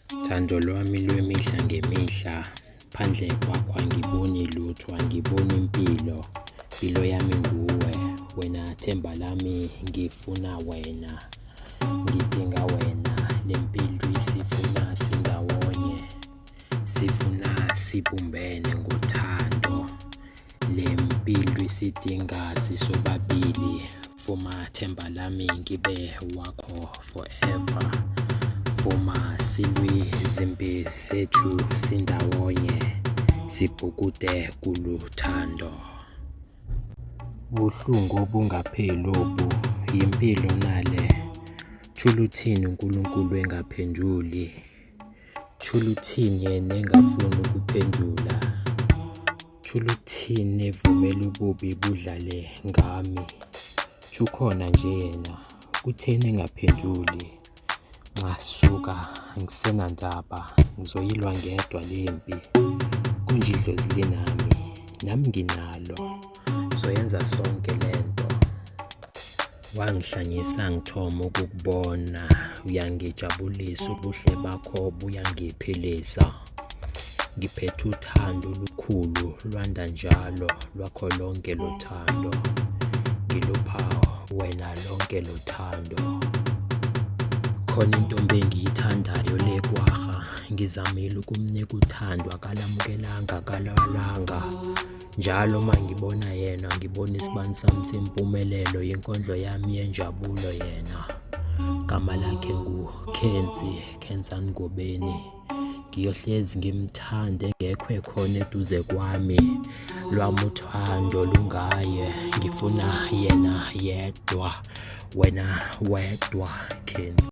Thando lwami lwemihla ngemihla, phandle kwakho angiboni lutho, angiboni impilo. Impilo yami nguwe, wena themba lami, ngifuna wena, ngidinga wena. Le mpilo isifuna sindawonye, sifuna sibumbene ngothando. Le mpilo isidinga sisobabili, vuma themba lami ngibe wakho forever. Vuma silwi izimpi zethu sindawonye, sibhukude kuluthando. Buhlungu obungapheli obu, yimpilo nale. Thula uthini uNkulunkulu engaphenduli? Thula uthini yena engafuni ukuphendula? Thula uthini evumela ububi budlale ngami? Ukhona nje yena, kutheni engaphenduli? Nxa suka angisenandaba, ngizoyilwa ngedwa le mpi. Kunje idlozi linami, nami nginalo, soyenza sonke lento. Wangihlanyisa ngithoma ukukubona, uyangijabulisa ubuhle bakho buyangiphilisa. Ngiphethe uthando olukhulu lwanda njalo lwakho lonke lothando. Ngilupha wena lonke lothando. Khona intombi engiyithandayo le kwaha, ngizamile ukumnika uthando akalamukelanga akalalanga. Njalo uma ngibona yena ngibona isibani sami sempumelelo, yinkondlo yami yenjabulo yena. Gama lakhe nguKhensi, Khensani Ngobeni. Ngiyohlezi ngimthande engekho ekhona eduze kwami. Lwami uthando lungaye, ngifuna yena yedwa, wena wedwa Khensi.